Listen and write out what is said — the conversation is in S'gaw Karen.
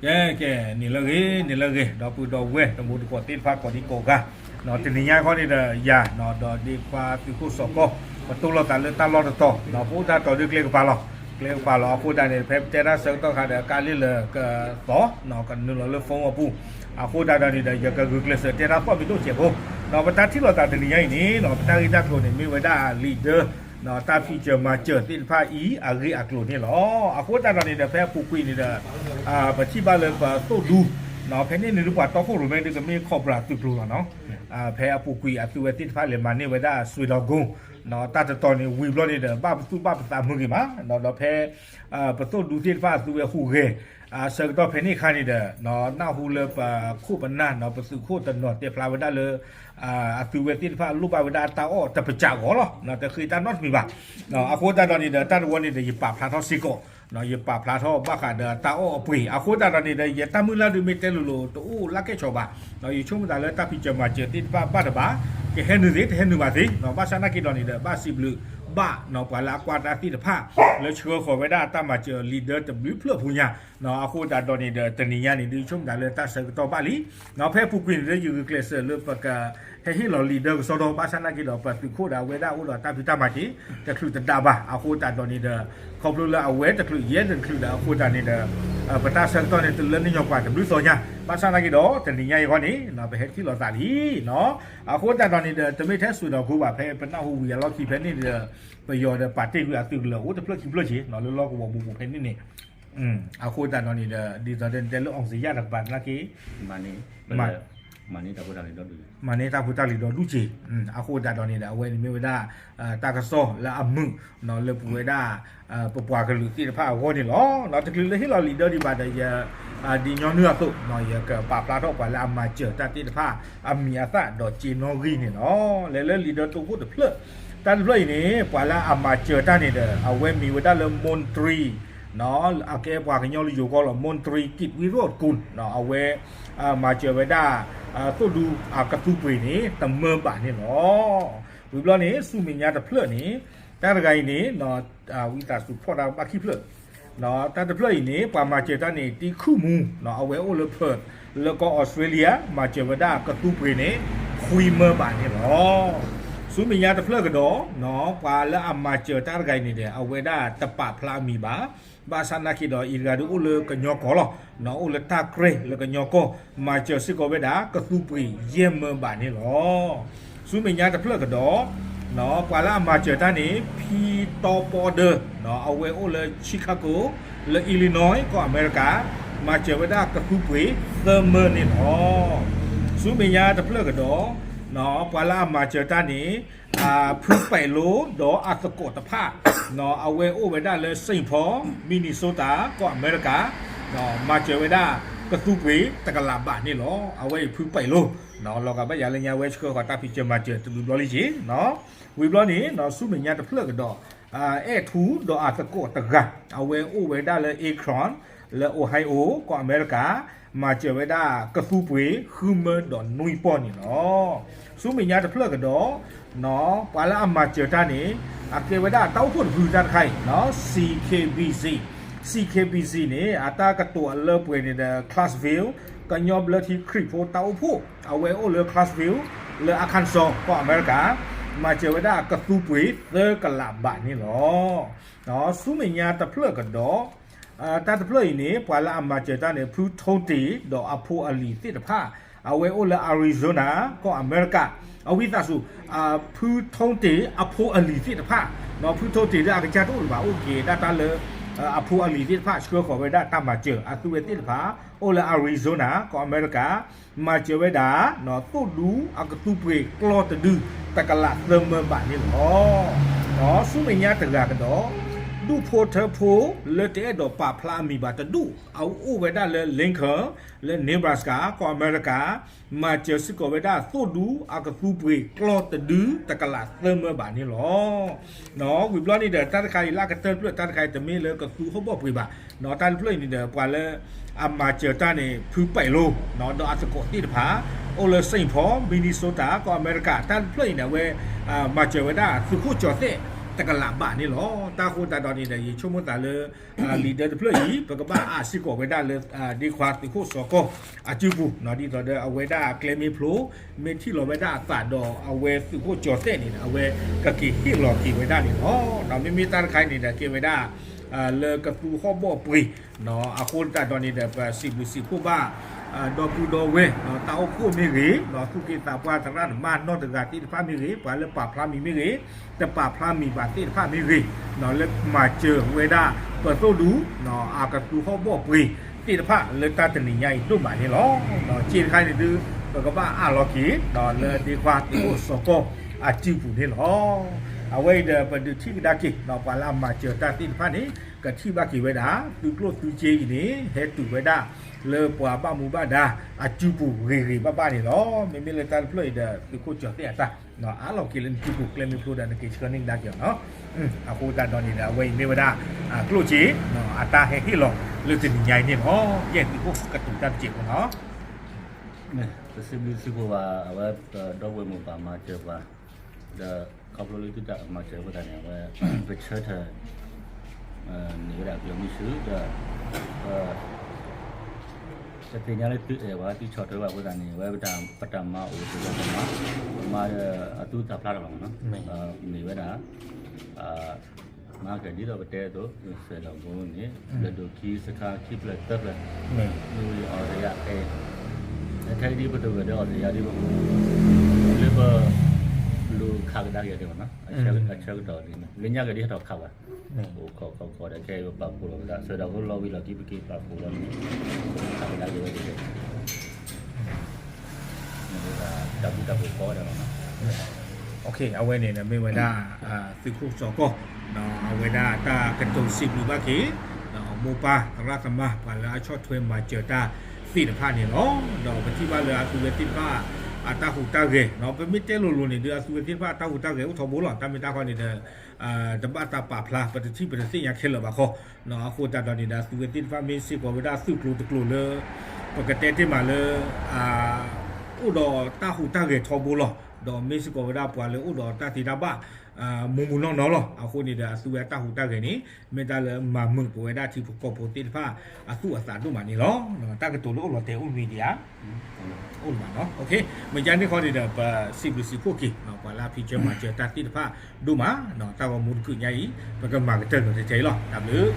ကဲ ကဲ န့ၣ်လၢဂ့ၤ န့ၣ်လၢဂ့ၤ ဒီပုၢ်ဒီဝဲၢ် တံၤသကိးသ့ၣ်တဖၣ်ကိးဒံကိးဂၤ, တနံၤညါခီန့ၣ်ဒီးယၤ ဒီးဒ့ခွါသုးခိၣ်စီၤကီၢ် ပတိၢ်လိာ်သးလၢတၢ်လီၢ်တတီၤ ပအိၣ်တၢ်တီၤဒုကျဲကပၤလီၤ, ကျဲကပၤလီၤ အဃိသတးန့ၣ် ဖဲပတဲတၢ်ဆၢကတီၢ်ခါဒီး ကးလံလၢကသီ ကနုာ်လီၤလၢ phone အပူၤ, အဃိသတးဒီးန့ၣ်ဒီး ယကဂုာ်ကျဲးစၢးတဲတၢ်သီၣ်မ့ၢ်တအိၣ်စဲးဖိ, ဒီးပတၢ်ထံၣ်လိာ်သးတနံၤညါအံၤန့ၣ် ပတၢ်ဂ့ၢ်တၢ်ကျိၤန့ၣ် မ့ၢ်ဝဲဒၣ် leader တၢ်ဖံးစၢၤမၤစၢၤသ့ၣ်တဖၣ်အံၤ အဂ့ၢ်အကျိၤန့ၣ်လီၤ. အဃိသတးဒီးန့ၣ်ဒီး ဖဲအပူၤကွံာ်န့ၣ်ဒီး ပထံၣ်ဘၣ်လၢပသိၣ်ဒူ ဖဲန့ၣ်န့ၣ်ဒုးပှၤတီခိၣ်ရိၣ်မဲဒုးကမ့ၢ် Cobra သုးကျိၤလီၤနီၤ, ဖဲအပူၤကွံာ်အသုဝဲသ့ၣ်တဖၣ်လဲၤမၤန့ၢ်ဝဲဒၣ် စွ့ၤဒီးကိ တၢ်တတီၤန့ၣ် ဝံၤဘျီန့ၣ်ဒီး ဘၣ်ပသူၣ်ဘၣ်ပသးမုာ်ဂ့ၤမး, ဒီးဖဲ ပသိၣ်ဒူသ့ၣ်တဖၣ်အသုဝဲဟူးဂဲၤ ဆၢကတီၢ်ဖဲန့ၣ်အခါန့ၣ်ဒီး နၢ်ဟူလၢပခိၣ်ပနၢ်နီၤ ပသုးခိၣ်တနီၤတဲဖျါဝဲဒၣ်လၢ အသုဝဲသ့ၣ်တဖၣ်လိၣ်ဘၣ်ဝဲဒၣ်တၢ်အီၣ်တပစးဂီၤလီၤ, တဃ့တၢ်နီတမံၤဘၣ်. အဃိသတးဒီးန့ၣ်ဒီး တၢ်တဝီန့ၣ်ဒီး ယပာ်ဖျါထီၣ်စ့ၢ်ကီး, ယပာ်ဖျါထီၣ်ဘၣ်ဃးဒီးတၢ်အီၣ်အပှ့ၤ, အဃိသတးဒီးန့ၣ်ဒီး ယတၢ်မုၢ်လၢ်ဒုးမ့ၢ်တဲလိၤလိၤ တအိၣ်လၢကဲၣ်ဆိးဘၣ်, ယဆိကမိၣ်သးလၢတၢ်ဖံးစၢၤမၤစၢၤသ့ၣ်တဖၣ်ဘၣ်တဘၣ် ကဟဲနုာ်သ့ တဟဲနုာ်ဘၣ်သ့, ဘၣ်ဆၣ်နာ်က့ဒီးန့ၣ်ဒီး ဘၣ်စံးဘျုးဘၣ် ပှၤလၢအကွၢ်တၢ်သ့ၣ်တဖၣ် လၢဆှၢဃီၤဝဲဒၣ်တၢ်မၤစၢၤ leader တဘျုးဖျၢၣ်ဖိညါ, အဃိသတးဒီးန့ၣ်ဒီး တနံၤညါန့ၣ်ဒုး ဆိကမိၣ်သးလၢတၢ်ဆၢကတီၢ်ဘၣ်လံ, ဖဲအပူၤကွံာ်န့ၣ်ဒီး ယဂုာ်ကျဲးစၢးလၢပကဟဲဟ့ၣ်လီၤ leader ကစီဒီ ဘၣ်ဆၣ်နာ်က့ဒီး ပသုးခိၣ်ဒီးအဝဲဒၣ်အိၣ်ဒီးတၢ်ဖံးတၢ်မၤက့ၤ တချုးတဒါဘၣ်, အဃိသတးဒီးန့ၣ်ဒီး ခီဖျိလၢအဝဲတချုးယဲတချုးဒီး အဃိသတးန့ၣ်ဒီး ပတၢ်ဆၢကတီၢ်န့ၣ် တလၢန့ၢ်ညီၤကွၢ်တဘျုးသီညါ, ဘၣ်ဆၣ်နာ်က့ဒီး တနံၤညါအံၤဃီန့ၣ် ပဟဲထံၣ်လိာ်သးလံနီၤ, အဃိသတးဒီးန့ၣ်ဒီး တမ့ၢ်ထဲစွ့ၤဒီးကိဘၣ် ဖဲပနၢ်ဟူဝံၤအလီၢ်ခံဖဲန့ၣ်ဒီး ပယီၤဒီးပာ်တ့ၢ်ကွံာ်အသုးကလၢၤအိၣ်တဖျၢၣ်ခံဖျၢၣ်က့ၤ လၢလီၢ်ကဝီၤပူၤပူၤဖဲန့ၣ်န့ၣ်, အဃိသတးဒီးန့ၣ်ဒီး ဒ်သိးဒီးတဲလၢ အောင်ဇေယျ တကပၤနာ်က့ မၤန့ၢ် မၤန့ၢ်တၢ်ဖိတၢ်လံၤဒီဒူၣ်က့ၤ, အဃိသတးဒီးန့ၣ်ဒီး အဝဲန့ၣ်မ့ၢ်ဝဲဒၣ် တၢ်ကစီၣ်လၢအမုာ် လၢပဝဲဒၣ် ပပှၤကလုာ်သ့ၣ်တဖၣ်အဂီၢ်န့ၣ်လီၤ. တချုးလၢဟ့ၣ်လီၤ leader ဒံးဘၣ်ဒီး ယ ဒ်ညီနုၢ်အသိး ယကပာ်ဖျါထီၣ်ပှၤလၢအမၤစၢၤတၢ်သ့ၣ်တဖၣ် အမံၤအသၣ်ဒီးစ့နီၣ်ဂံၢ်န့ၣ်လီၤ. လဲၤလၢ leader တိခိၣ်တဖျၢၣ်, တၢ်တဖျၢၣ်အံၤန့ၣ် ပှၤလၢအမၤစၢၤတၢ်န့ၣ်ဒီး အဝဲမ့ၢ်ဝဲဒၣ်လၢ မွန်တြံ အကဲပှၤကညီလၢယိၤကီၢ်လီၤ မွန်တြံ ကံးဝံရိၣ်ကူၣ် အဝဲ မၤစၢၤဝဲဒၣ် သိၣ်ဒူအကသူပှ့ၤန့ၣ် တမၢဘၣ်န့ၣ်လီၤ. ဝံၤဘျီန့ၣ် ဆူမဲာ်ညါတဖျၢၣ်န့ၣ် တၢ်တဂၤအံၤန့ၣ် ဝံသးစူၤဖီၣ်တၢ်ဘၣ်ခံဖျၢၣ်, တၢ်တဖျၢၣ်အံၤန့ၣ် ပှၤမၤစၢၤတၢ်န့ၣ် တံခူၣ်မူ အဝဲအိၣ်လၢ Perth လၢကီၢ် Australia မၤစၢၤဝဲဒၣ်ကသူပှ့ၤန့ၣ် ခွံမၢဘၣ်န့ၣ်လီၤ. ဆူမဲာ်ညါတဖျၢၣ်ကဒီး ပှၤလၢအမၤစၢၤတၢ်တဂၤအံၤန့ၣ်ဒီး အဝဲဒၣ်တပာ်ဖျါအမံၤဘၣ်, ဘၣ်ဆၣ်နာ်က့ဒီး အံၤတဂၤဒုးအိၣ်လၢကညီကီၢ်လီၤ, အိၣ်လၢတၢ်ကြဲၢ်လၢကညီကီၢ် မၤစၢၤစ့ၢ်ကီးဝဲဒၣ် ကသူပှ့ၤယဲၢ်မၢဘၣ်န့ၣ်လီၤ. ဆူမဲာ်ညါတဖျၢၣ်ကဒီး ပှၤလၢအမၤစၢၤတၢ်န့ၣ် ဖံတီပီဒၢ အဝဲအိၣ်လၢ Chicago လၢ Illinois ကီၢ်အမဲရကၤ မၤစၢၤဝဲဒၣ်ကသူပှ့ၤသၢမၢန့ၣ်လီၤ. ဆူမဲာ်ညါတဖျၢၣ်ကဒီး ပှၤလၢအမၤစၢၤတၢ်န့ၣ် ဖုပဲးလိ ဒီးအသကိးတဖၣ် အဝဲအိၣ်ဝဲဒၣ်လၢ Saint Paul Minnesota ကီၢ်အမဲရကၤ မၤစၢၤဝဲဒၣ်ကသူပှ့ၤတကလးဘၣ်န့ၣ်လီၤ. အဝဲအံၤဖုပဲးလိ လီၤဂာ်ဘၣ်ယၤလၢညါဝဲဆှၢဃီၤတၢ်ဖံးစၢၤမၤစၢၤတဘျုးဘျီလံက့ၤ ဝံၤဘျီန့ၣ် ဆူမဲာ်ညါတဖျၢၣ်ကဒီး အဲၣ်ထူဒီးအသကိးတဂၤ အဝဲအိၣ်ဝဲဒၣ်လၢ Akron လၢ Ohio ကီၢ်အမဲရကၤ မၤစၢၤဝဲဒၣ်ကသူပှ့ၤဃုမၢဒီးနွံပီၢ်န့ၣ်လီၤ. ဆူမဲာ်ညါတဖျၢၣ်ကဒီး ပှၤလၢအမၤစၢၤတၢ်န့ၣ် အကဲဝဲဒၣ်တၢ်အိၣ်ဖှိၣ်တဖုတၢ်တခါအံၤ CKBC, CKBC န့ၣ် အတၢ်ကတိၤအလၢပှဲၤန့ၣ်ဒီး Clarksville ကညီဘျၢထံခရံာ်ဖိတၢ်အိၣ်ဖှိၣ် အဝဲအိၣ်လၢ Clarksville လၢ Arkansas ကီၢ်အမဲရကၤ မၤစၢၤဝဲဒၣ်ကသူပှ့ၤသၢကလးဘၣ်န့ၣ်လီၤ. ဆူမဲာ်ညါတဖျၢၣ်ကဒီး တၢ်တဖျၢၣ်အံၤန့ၣ် ပှၤလၢအမၤစၢၤတၢ်န့ၣ် ဖုထိတ့ၢ်ဒီးအဖိအလံၤသ့ၣ်တဖၣ် အဝဲအိၣ်လၢ Arizona ကီၢ်အမဲရကၤ အဝံသးစူၤ ဖုထိတ့ၢ်အဖိအလံၤသ့ၣ်တဖၣ် ဖုထိတ့ၢ်လၢအကစၢ်တအိၣ်လၢၤဘၣ် အိၣ်က့ၤဒၣ်တၢ်လၢ အဖိအလံၤသ့ၣ်တဖၣ် ဆှၢဃီၤဝဲဒၣ်တၢ်မၤစၢၤ အသုဝဲသ့ၣ်တဖၣ် အိၣ်လၢ Arizona ကီၢ်အမဲရကၤ မၤစၢၤဝဲဒၣ် သိၣ်ဒူအကသူပှ့ၤကျီၢ်တဒု တကလးသၢမၢဘၣ်န့ၣ်လီၤ. ဆူမဲာ်ညါတဂၤကဒီး ဒူၣ်ဖိထၢဖိလၢတအဲၣ်ဒိးပာ်ဖျါအမံၤဘၣ်တဒူၣ် အအိၣ်ဝဲဒၣ်လၢ Lincoln လၢ Nebraska ကီၢ်အမဲရကၤ မၤစၢၤစ့ၢ်ကီးဝဲဒၣ်သိၣ်ဒူအကသူပှ့ၤကျီၢ်တဒု တကလးသၢမၢဘၣ်န့ၣ်လီၤ. ဝံၤဘျီန့ၣ်ဒီး တၢ်တခါအံၤလၢအကတၢၢ်တဖျၢၣ် တၢ်တခါအံၤတမ့ၢ်လၢကသူဟီၣ်ဘီၣ်ပှ့ၤဘၣ်, တၢ်တဖျၢၣ်အံၤန့ၣ်ဒီး ပှၤလၢအမၤစၢၤတၢ်န့ၣ် ဖုပဲးလိ ဒီးအသကိးသ့ၣ်တဖၣ် အိၣ်လၢ Saint Paul Minnesota ကီၢ်အမဲရကၤ တၢ်တဖျၢၣ်အံၤန့ၣ် အဝဲ မၤစၢၤဝဲဒၣ်သုးခိၣ်ကၠီၤသဲး တကလးဘးန့ၣ်လီၤ. တၢ်ဃိသတးဒီးန့ၣ်ဒီး ယဆိကမိၣ်သးလၢ လံာ်ဒၢတဖျၢၣ်အံၤ ပကဘၣ်အးစ့ၢ်ကီးဝဲဒၣ်လၢ ဒ့ခွါသုးခိၣ်စီၤကီၢ်အစုပူၤ ဒ်သိးဒီးအဝဲဒၣ်ကျဲမ့ၢ်ဖျိ မ့ၢ်ထံၣ်လီၤဝဲဒၣ်အသးဒီးအဝဲသုးခိၣ်ကၠီၤသဲးန့ၣ် အဝဲကက့ၤဟ့ၣ်လီၤက့ၤဝဲဒၣ်န့ၣ်လီၤ. မ့မ့ၢ်တၢ်တခါအံၤန့ၣ်ဒီး ကဲဝဲဒၣ် လၢကသူဟီၣ်ဘီၣ်ပှ့ၤ အဃိသတးဒီးန့ၣ်ဒီး ပစံးဘျုးစံးဖှိၣ်ဘၣ် ဒီပုၢ်ဒီဝဲၢ် တၢ်အိၣ်ဖှိၣ်မ့ၢ်ဂ့ၤ သူၣ်က့သးပှၢ်သရၣ်သမါနီၢ်တဂၤသ့ၣ်တဖၣ်မ့ၢ်ဂ့ၤ ပှၤလၢပာ်ဖျါမံၤမ့ၢ်ဂ့ၤ တပာ်ဖျါမံၤဘၣ်သ့ၣ်တဖၣ်မ့ၢ်ဂ့ၤ လၢမၤစၢၤဝဲဒၣ် ပသိၣ်ဒူ အကသူဟီၣ်ဘီၣ်ပှ့ၤသ့ၣ်တဖၣ်လၢတၢ်တနံၤညါအံၤဒိၣ်မးန့ၣ်လီၤ. စ့တခါန့ၣ်ဒု ပကဘၣ်အးလီၤက့ၤ လၢဒ့ခွါသုးခိၣ်စီၤကီၢ်အစုပူၤန့ၣ်လီၤ. အဝဲအံၤဒီးပဒုးထံၣ်ကဒါက့ၤ ပှၤလၢအမၤစၢၤတၢ်သ့ၣ်တဖၣ်န့ၣ် ကထံၣ်ဘၣ်က့ၤဝဲဒၣ် သုးကျိၣ်သုစ့အံၤန့ၣ် ဟဲတုၤဝဲဒၣ် လၢပှၤဘၣ်မူဘၣ်ဒါအစုပူၤဂ့ၤဂ့ၤဘၣ်ဘၣ်န့ၣ်လီၤ. မ့မ့ၢ်လၢတၢ်တဖျၢၣ်အံၤဒီး သုးခိၣ်ကၠီၤသဲးအတၢ် အးလီၤက့ၤလၢနစုပူၤ ကျဲမ့ၢ်ဖျိဒီး နက့ၤဆှၢန့ၢ်ကဒါက့ၤအီၤနီၤ. အဃိသတးဒီးန့ၣ်ဒီး အဝဲအံၤမ့ၢ်ဝဲဒၣ် ကျိၣ်စ့ အတၢ်ဟဲဟ့ၣ်လီၤလၢတနံၤညါအံၤန့ၣ်လီၤ. ယဲၢ်သုးခိၣ်ကတုၤတၢ်တစဲးဖိနီၤ ပစံးဘျုးစံးဖှိၣ်ဘၣ် အဝဲပဒီပုၢ်ဝဲၢ်မိၢ်ပၢ်မၤစၢၤပှၤ ဒီးခီဖျိလၢသုတၢ်မၤစၢၤအဃိသတးန့ၣ် အဝဲ ပဆၢထၢၣ် န့ၢ်ဝဲဒၣ်ကျိၣ်မုၢ်ဆူၣ်ဒီး ပ တသ့ၣ်ညါလၢသုအဲၣ်ဝဲ သုဆီၣ်ထွဲဝဲအဃိသတးန့ၣ် အဝဲပတၢ်မၤအိၣ်တလီၤတမး ပမၤဒီးအသူသးဖျါထီၣ်လီၤမးနီၤ မ့ၢ်ဝဲဒၣ် မၤကဲဒ်သိးပတဲအသိး စဲးဒီးဘိန့ၣ် ဘျဲၣ်ဒိၣ်ခံစခါခံဖျၢၣ်သၢဖျၢၣ် မ့ၢ်ဝံၤအီစတြ့လယါအဲ ခဲကဒ်ပတဂၢၢ်ဒီးအီစတြ့လယါဒ်ဘိ လၢပလူၤခးကဒါက့ၤအီၤမးနီၤ အဆၢကတီၢ်ဒ်န့ၣ် လၢညါကဒ်ဟဲထီၣ်ခးဘၣ် အိၣ်ခိးခိးခိးဒီးခဲအံၤပပာ်ဖှိၣ်လီၤပသး စဲးဒီးဖိလီၤဝံၤလီၤကံပက့ၤပာ်ဖှိၣ်လီၤန့ၣ် ခးကဒါက့ၤဝဲဒ်လဲၣ် တၢ်ဘူၣ်တၢ်ဘိၣ်ကီဝဲဒၣ်လီၤနီၤ အဝဲန့ၣ်မ့ၢ်ဝဲဒၣ် သုးခိၣ်စီၤကီၢ် အဝဲဒၣ်တၢ်ကတိၤစံးဘျုးဘၣ်က့ၤ မိၢ်ပၢ်သရၣ်သမါ ပှၤလၢအဆီၣ်ထွဲမၤစၢၤတၢ်သ့ၣ်တဖၣ်န့ၣ်လီၤ. ဒီးပထံၣ်ဘၣ်လၢအသုဝဲသ့ၣ်တဖၣ် အတၢ်ဟူးတၢ်ဂဲၤ ပမ့ၢ်တဲလိၤလိၤန့ၣ်ဒီး အသုဝဲသ့ၣ်တဖၣ်အတၢ်ဟူးတၢ်ဂဲၤအိၣ်ထီဘိလီၤ. တၢ်မ့ၢ်တၢ်ခီန့ၣ်ဒီး တဘၣ်တၢ်ပာ်ဖျါ ပတထံၣ်ပတသ့ၣ်ညါခဲလၢာ်ဘၣ်ခီ အဃိသတးဒီးန့ၣ်ဒီး အသုဝဲသ့ၣ်တဖၣ်မ့ၢ်စ့ၢ်ကီးဝဲဒၣ်သုးကျိၤတကျိၤလၢ ပကတဲတ့ၢ်မးလၢ အိၣ်ဒီးတၢ်ဟူးတၢ်ဂဲၤထီဘိလီၤ. ဒီးမ့ၢ်စ့ၢ်ကီးဝဲဒၣ်ပှၤလၢအိၣ်ဒီးတၢ်သ့တၢ်ဘၣ် မူးမူးနီၢ်နီၢ်လီၤ. အဃိန့ၣ်ဒီး အသုဝဲတၢ်ဟူးတၢ်ဂဲၤန့ၣ် မ့ၢ်တၢ်လၢမၤမုာ်ပဝဲဒၣ်ထံဖိကီၢ်ဖိသ့ၣ်တဖၣ် အသူၣ်အသးဒိၣ်မးန့ၣ်လီၤ. တၢ်ကတိၤလၢအိၣ်လီၤတဲာ်အိၣ်မံၤဒံးဧါ အိၣ်မးနီၤ မ့ၢ်ယါန့ၣ်ခီန့ၣ်ဒီး ပစံးဘျုးစံးဖှိၣ်က့ၤ ပှၤလၢအဖံးစၢၤမၤစၢၤတၢ်သ့ၣ်တဖၣ်ဒိၣ်မး တၢ်ဂီၤမူတကုးညါအံၤ ပကမၤကတၢၢ်လီၤထဲထဲအံၤလီၤ. တၢ်ဘျုး